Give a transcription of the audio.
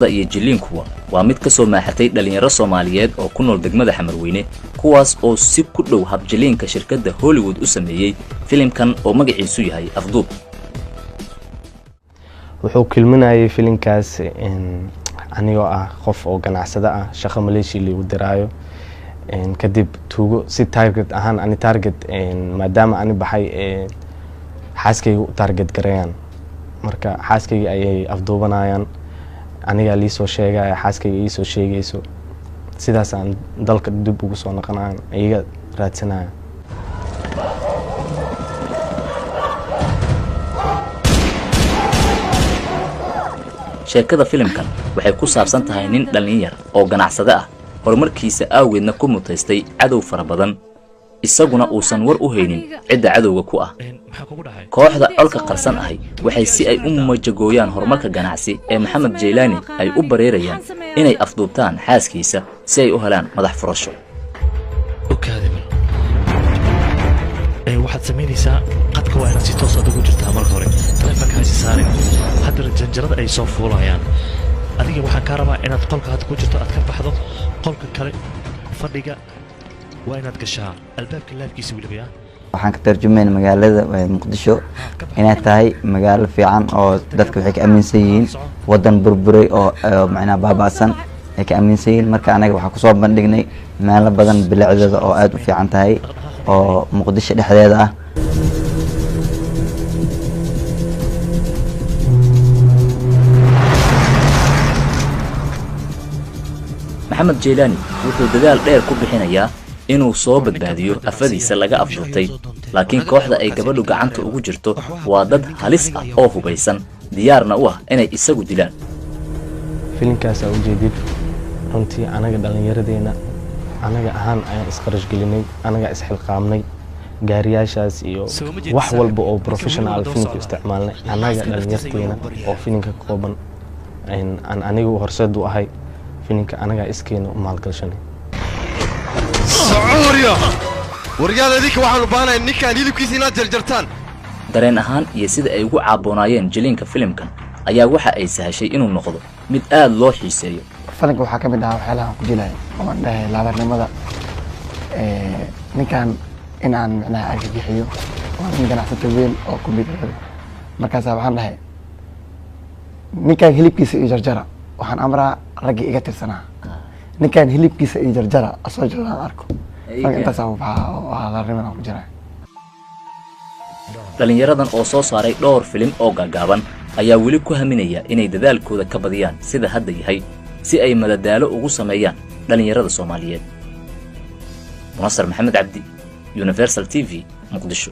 Iyo jilliinkuwa waa mid ka soo maaxatay dhallinyaro Soomaaliyeed oo ku nool degmada Xamarweyne, kuwaas oo si ku dhow habjiliinka shirkadda Hollywood u sameeyey filimkan oo magaciisu yahay Afduub. Wuxuu kilminayay filinkaas anigoo ah qof oo ganacsado ah, shaqo Maleeshiya liigu diraayo, kadib tuugo si target ahaan ani target, maadaama ani baxay xaaskayga u target gareeyaan. Marka xaaskayga ayay afduubanayaan, anigaa liisoo sheegaya, xaaskayga iisoo sheegayso, sidaasaan dalka dib ugu soo noqonayan, iyaga raadsanaya. Sheekada filimkan waxay ku saabsan tahay nin dhallin yar oo ganacsade ah, horumarkiisa aaweedna ku mutaystay cadow fara badan, isaguna uusan war u haynin cidda cadowga ku ah. Kooxda colka qarsan ahi waxay si ay u majagooyaan horumarka ganacsi ee Maxamed Jaylaani ay u bareerayaan inay afduubtaan xaaskiisa si ay u helaan madax furasho. Waxaad samaynaysaa qadka waa inaad si toos aad ugu jirtaa. Marka hore taleefonka haysi saarin. Haddana janjarada ay soo fuulayaan, adiga waxaan kaa rabaa inaad qolka hadda ku jirto aad ka baxdo, qolka kale fadhiga waa inaad gashaa, albaabka laabkiisa weliba. Waxaan ka tarjumayna magaalada Muqdisho inay tahay magaalo fiican oo dadka waxay ka aaminsan yihiin wadan burburay oo macnaha baaba'san ay ka aaminsan yihiin. Marka anaga waxaan kusoo bandhignay meelo badan bilicdeeda oo aada u fiican tahay oo Muqdisho dhexdeeda ah. Maxamed Jaylaani wuxuu dadaal dheer ku bixinayaa inuu soo badbaadiyo afadiisa laga afduubtay, laakiin kooxda ay gabadhu gacanta ugu jirto waa dad halis ah oo hubaysan, diyaarna u ah inay isagu dilaan. Filinkaas aa ujeedid, runtii anaga dhallinyaradeena anaga ahaan ayaan isqarash gelinay, anagaa isxilqaamnay, gaariyaashaas iyo wax walba oo professional filimka isticmaalnay, anaga dhalinyarteena oo filinka ka kooban aan anigu horseed u ahay filinka, anagaa iskeena u maalgashanay. Socoorya waryaada, idinka waxaan u baahanahay ninkaan hilibkiisa inaad jarjartaan. Dareen ahaan iyo sida ay ugu caaboonaayeen jiliinka filimkan ayaa waxa ay sahashay inuu noqdo mid aad loo xiiseeyo. Falanka waxaa ka mid ahaa waxyaalaha aan ku jilay oo aan dhahay laadarnimada ninkan in aan micnaha argagixiyo, waa nin ganacsato weyn oo combyuutarada. Markaasaa waxaan dhahay ninkan hilibkiisa iyo jarjara, waxaan amraa raggii iga tirsanaa ninkan hilibkiisa iyo jarjara asoo jarjara aan arko. Marka intaasaa waxaa oo ahaa laadarnimada aan ku jiray. Dhallinyaradan oo soo saaray dhowr filim oo gaagaaban ayaa weli ku haminaya inay dadaalkooda ka badiyaan sida hadda yahay si ay madadaalo ugu sameeyaan dhallinyarada Soomaaliyeed. Munasar Maxamed Cabdi, Universal TV, Muqdisho.